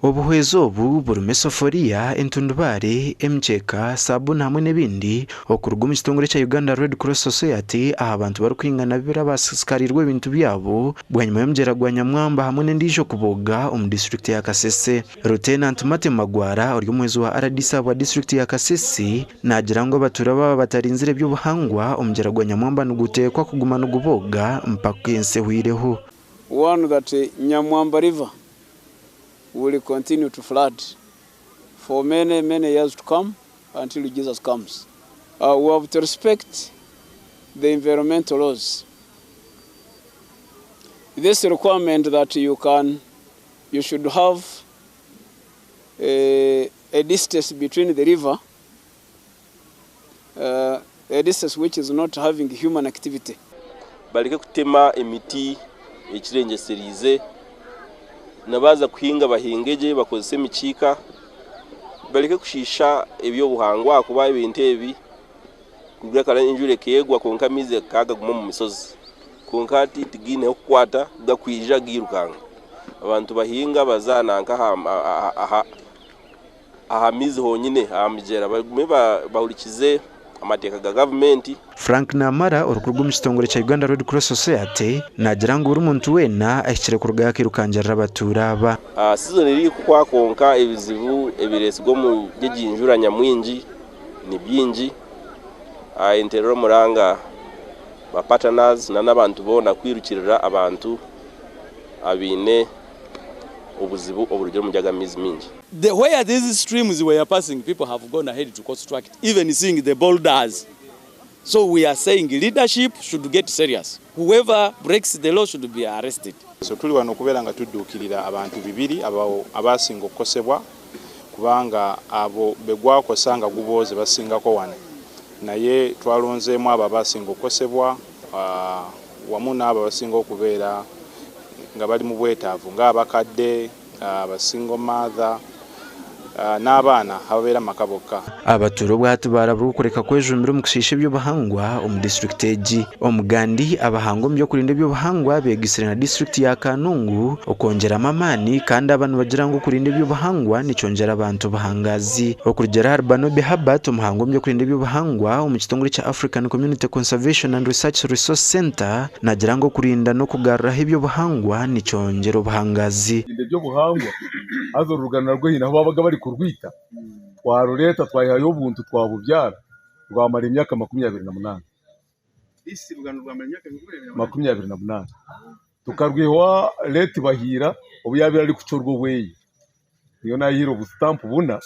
Obuhwezi obu burimu esafuriya, entundubaare, emikyeka, saabuuni hamwe n'ebindi okuruga omu kitongore ekya Uganda Red Cross Society aha bantu barikwingana bibiri abasiisikarirwe ebintu byabo bwanyima y'omugyera gwa Nyamwamba hamwe n'endiijo kubooga omu disiturikiti ya Kasese. Lieutenant Martin Magwara ori omuhwezi wa rdc ahabwa disiturikiti ya Kasese naagira ngu abatuura baaba batarinzire eby'obuhangwa, omugyera gwa Nyamwamba niguteekwa kuguma nigubooga mpaka ensi ehweireho. One that Nyamwamba River will continue to flood for many many years to come until Jesus comes. We have to respect the environmental laws. This requirement that you can you should have a, a distance between the river uh, a distance which is not having human activity. Bareke kutema emiti ekirengyesereize, na baaza kuhinga bahinge gye bakozese emikiika, bareke kushiisha eby'obuhangwa ahakuba ebintu ebi kuruga kare enjura ekeegwa kwonka amaizi gakaba gaguma omu mishozi kwonka hati tigaine h'okukwata gakwija gairukanga. Abantu bahinga baza nanka aha aha maizi honyine aha migyera bagume bahurikize amateeka ga gavumenti. Frank Namara orikuruga omu kitongore kya Uganda Red Cross Society naagira ngu buri muntu weena ahikire kurugayo akairukangirira abatuura aba. Sizoni erikuhwa kwonka ebizibu ebireetsirwe omuri egi njura nyamwingi ni bingi. Enteerera omuranga ba partners n'abantu boona kwirukirira abantu abaine obuzibu oburugire omuri aga maizi maingi. The where these streams were passing people have gone ahead to construct even seeing the boulders so we are saying leadership should get serious whoever breaks the law should be arrested. So tuli wano okubeera nga tudduukirira abantu bibiri abo abaasinga okukosebwa kubanga abo be gwakosa nga gubooze basingako wano naye twalonzeemu abo abaasinga okukosebwa wamu n'abo abasinga okubeera nga bali mu bwetaavu ng'abakadde, aba single mother n'abaana ababeera mu maka bokka. Abatuura obwahati baaraburwa okureka kwejumbira omu kushiisha eby'obuhangwa omu disiturikiti egi. Omugandi, abahanga omu by'okurinda eby'obuhangwa beegaitsire na disiturikiti ya Kanungu okwongyeramu amaani kandi aba nibagira ngu okurinda eby'obuhangwa nikyongyera abantu obuhangaazi. Okurugiirira ahari Banobi Herbert, omuhangu omu by'okurinda eby'obuhangwa omu kitongore kya African Community Conservation and Research Resource Centre, Naagira ngu okurinda n'okugaruraho eby'obuhangwa nikyongyera obuhangaazi. Kurinda eby'obuhangwa haza orurugano narwo haine ahu baabaga barikurwita, twarureeta twaihayo obuntu twabubyara rwamara emyaka 28. 28. Tukarwiha owa late Bahiira obu yaabaire arikucwa orw'obweye. Niyo naayihaire obusitampu buna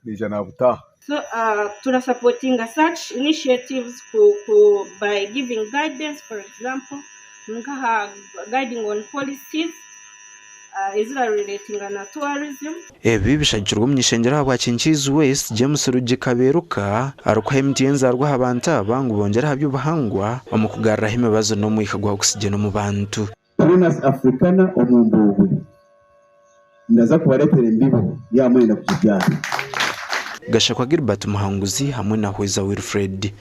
naija naabutaaha. So tura supportinga such initiatives ku ku by giving guidance for example nkaha guiding on policies ezira relatinga na tourism. Ebi bishagikirwe omuny'ishengyero ahabwa Kinkiizi West, James Rugi Kaberuka arikuha emiti y'enzaarwa aha bantu aba ngu bongyere aha by'obuhangwa omu kugaruraho emibazi n'omwika gwa oxygen omu bantu. Prunus africana omu mbuubwe. Ndaza kubareetera embibo yaaba mwenda kugibyara. Gashakwa Gilbert Muhanguzi hamwe na Hweza Wilfred.